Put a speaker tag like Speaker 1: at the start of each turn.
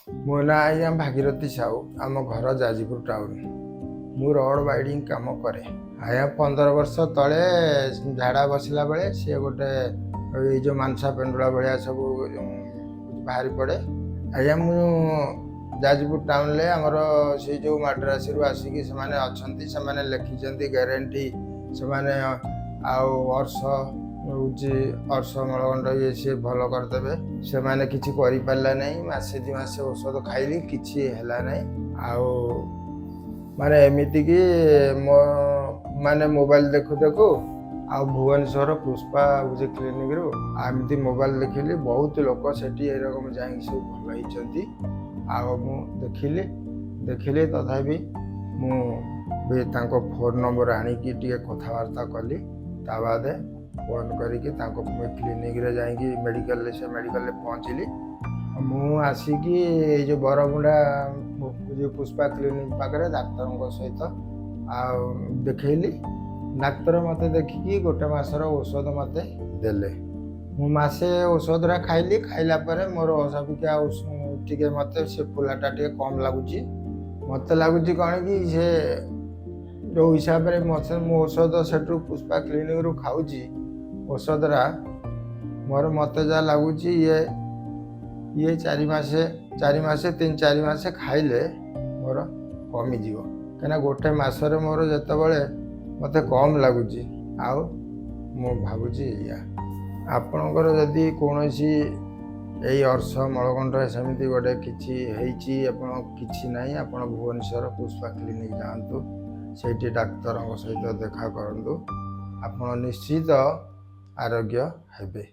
Speaker 1: ମୋ ନାଁ ଆଜ୍ଞା ଭାଗୀରଥି ସାହୁ। ଆମ ଘର ଯାଜପୁର ଟାଉନ। ମୁଁ ରଡ଼ ବାଇଡ଼ିଂ କାମ କରେ ଆଜ୍ଞା। 15 ବର୍ଷ ତଳେ ଝାଡ଼ା ବସିଲା ବେଳେ ସିଏ ଗୋଟେ ଏଇ ଯେଉଁ ମାଂସା ପେଣ୍ଡୁଳା ଭଳିଆ ସବୁ ବାହାରି ପଡ଼େ ଆଜ୍ଞା। ମୁଁ ଯାଜପୁର ଟାଉନରେ ଆମର ସେଇ ଯେଉଁ ମାଡ୍ରାସରୁ ଆସିକି ସେମାନେ ଅଛନ୍ତି, ସେମାନେ ଲେଖିଛନ୍ତି ଗ୍ୟାରେଣ୍ଟି ସେମାନେ। ଆଉ ଅର୍ଶ ହେଉଛି, ଅର୍ଶ ମଳଗଣ୍ଡ ଇଏ ସିଏ ଭଲ କରିଦେବେ। ସେମାନେ କିଛି କରିପାରିଲା ନାହିଁ। ମାସେ 2 ମାସ ଔଷଧ ଖାଇଲି, କିଛି ହେଲା ନାହିଁ। ଆଉ ମାନେ ଏମିତିକି ମୋ ମାନେ ମୋବାଇଲ ଦେଖୁ ଦେଖୁ ଆଉ ଭୁବନେଶ୍ୱର ପୁଷ୍ପା ହେଉଛି କ୍ଲିନିକରୁ ଏମିତି ମୋବାଇଲ ଦେଖିଲି, ବହୁତ ଲୋକ ସେଠି ଏରକମ ଯାଇକି ସବୁ ଭଲ ହେଇଛନ୍ତି। ଆଉ ମୁଁ ଦେଖିଲି ଦେଖିଲି, ତଥାପି ମୁଁ ବି ତାଙ୍କ ଫୋନ୍ ନମ୍ବର ଆଣିକି ଟିକେ କଥାବାର୍ତ୍ତା କଲି। ତା ବାଦେ ଫୋନ୍ କରିକି ତାଙ୍କ କ୍ଲିନିକରେ ଯାଇକି ମେଡ଼ିକାଲରେ, ସେ ମେଡ଼ିକାଲରେ ପହଞ୍ଚିଲି। ମୁଁ ଆସିକି ଏଇ ଯେଉଁ ବରମୁଣ୍ଡା ଯେଉଁ ପୁଷ୍ପା କ୍ଲିନିକ ପାଖରେ ଡାକ୍ତରଙ୍କ ସହିତ ଆଉ ଦେଖେଇଲି। ଡାକ୍ତର ମୋତେ ଦେଖିକି ଗୋଟେ ମାସର ଔଷଧ ମୋତେ ଦେଲେ। ମୁଁ ମାସେ ଔଷଧଟା ଖାଇଲି। ଖାଇଲା ପରେ ମୋର ଅସାବିକା ଟିକେ ମୋତେ ସେ ଫୁଲାଟା ଟିକେ କମ୍ ଲାଗୁଛି। ମୋତେ ଲାଗୁଛି କ'ଣ କି ସେ ଯେଉଁ ହିସାବରେ ମୋତେ ମୁଁ ଔଷଧ ସେଠୁ ପୁଷ୍ପା କ୍ଲିନିକରୁ ଖାଉଛି, ଔଷଧଟା ମୋର ମୋତେ ଯାହା ଲାଗୁଛି ଇଏ 4 ମାସ 4 ମାସ 3-4 ମାସ ଖାଇଲେ ମୋର କମିଯିବ। କାହିଁକିନା ଗୋଟେ ମାସରେ ମୋର ଯେତେବେଳେ ମୋତେ କମ୍ ଲାଗୁଛି, ଆଉ ମୁଁ ଭାବୁଛି ଏଇଆ। ଆପଣଙ୍କର ଯଦି କୌଣସି ଏଇ ଅର୍ଶ ମଳକଣ୍ଠ ସେମିତି ଗୋଟେ କିଛି ହେଇଛି, ଆପଣ କିଛି ନାହିଁ, ଆପଣ ଭୁବନେଶ୍ୱର ପୁଷ୍ପା କ୍ଲିନିକ୍ ଯାଆନ୍ତୁ, ସେଇଠି ଡାକ୍ତରଙ୍କ ସହିତ ଦେଖା କରନ୍ତୁ, ଆପଣ ନିଶ୍ଚିତ ଆରୋଗ୍ୟ ହେବେ।